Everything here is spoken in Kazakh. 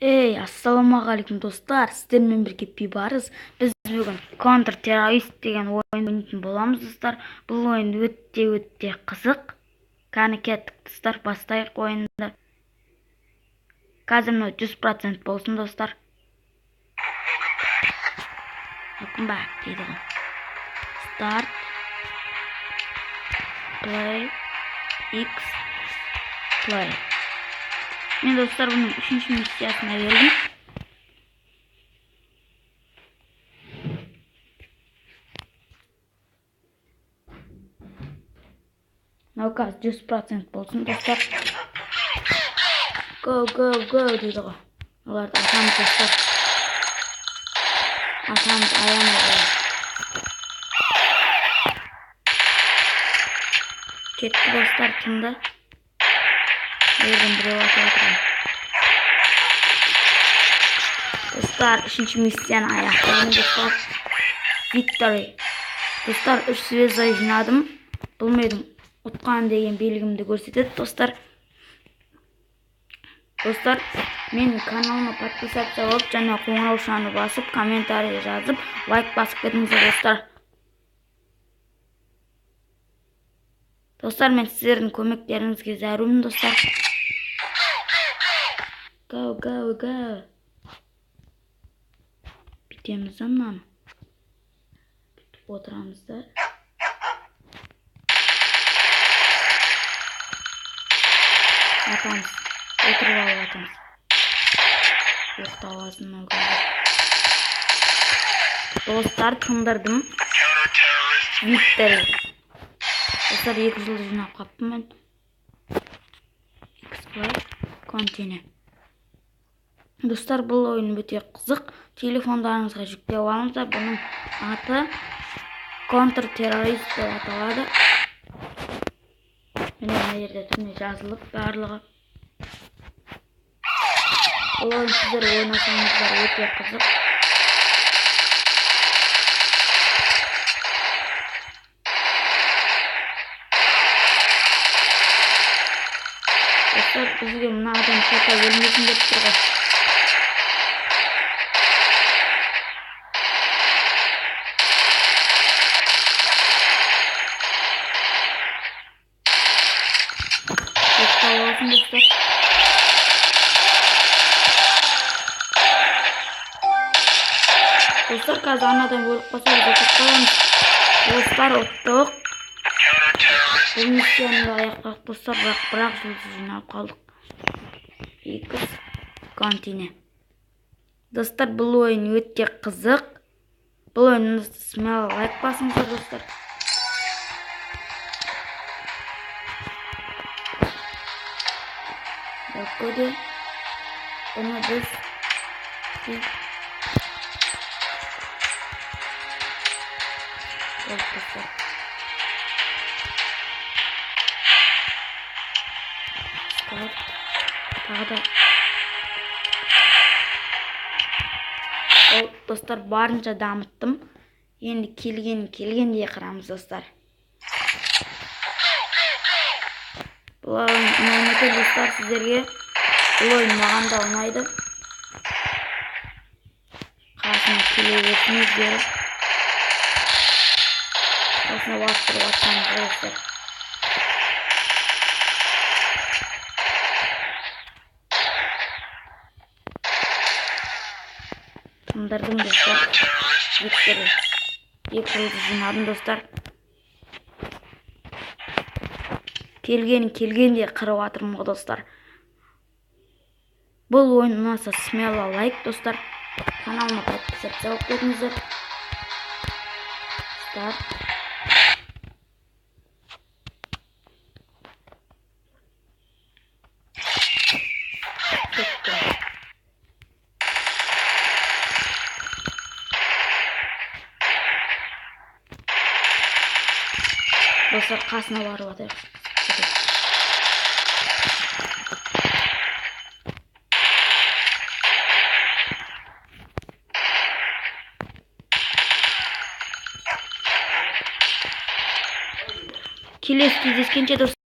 Ей, ассалаумағалейкум, достар! Сіздермен бірге Бейбарыс. Біз бүгін Counter Terrorist деген ойын ойнайтын боламыз, достар. Бұл ойын өте-өте қызық. Кәні, кеттік, достар, бастайық ойынды. Қазір мынау 100% болсын, достар. Welcome back дейді ғой. Start. Play. X. Play. Мен, достар, бұның үшінші миссиясына келдім. Мынау қазір 100% болсын, достар. Go, go, go дейді ғой. Оларды атамыз, достар. Атамыз, аямай ғой. Кетті, достар, тынды. Жерден біреу атып жатыр. Достар, үшінші миссияны аяқтадым, достар. Victory. Достар, үш звезда жинадым. Бұл менің ұтқан деген белгімді көрсетеді, достар. Достар, менің каналыма подписаться болып, және қоңыраушаны басып, комментарий жазып, лайк басып кетіңіздер, достар. Достар, мен сіздердің көмектеріңізге зәрумін, достар. Go, go, go. Бүйтеміз да мынаны. Бүйтіп отырамыз да. Атамыз. Отырып алып атамыз. Ұйықтап аласың мынау қазір. Достар, тындырдым. Victory. Достар, екі жұлдыз жинап қаппын мен. X-Play. Continue. Достар, бұл ойын өте қызық. Телефондарыңызға жүктеп алыңыздар. Бұның аты Counter Terrorist деп аталады. Міне, мына жерде түні жазылып барлығы. Бұл ойын сіздер ойнасаңыздар өте қызық. Достар, бізге мына адам шата өлмесін деп тұр ғой. Ұйықтап алсын, достар. Достар, қазір ана адам өліп қалса, біз ұтып қаламыз. Достар, ұттық. Бұл миссияны да аяқтадық, достар, бірақ бір-ақ жұлдыз жинап қалдық. X Continue. Достар, бұл ойын өте қызық. Бұл ойынды смело лайк басыңыздар, достар. Көде. Бұны біз болды, достар. Старт. Тағы да. Ол, достар, барынша дамыттым. Енді келген келгендей қырамыз, достар. Бұл ойын ұнай ма екен, достар, сіздерге? Бұл ойын маған да ұнайды. Қасына келе берсін өздері. Қасына бастырып атсаңыз, достар. Тындырдым, достар. Victory. Екі жұлдыз жинадым, достар. Келген келгенде қырып жатырмын ғой, достар. Бұл ойын ұнаса, смело лайк, достар. Каналыма подписаться болып кетіңіздер. Старт. Кетті. Достар, қасына барып атайық. Келесі кездескенше, достар.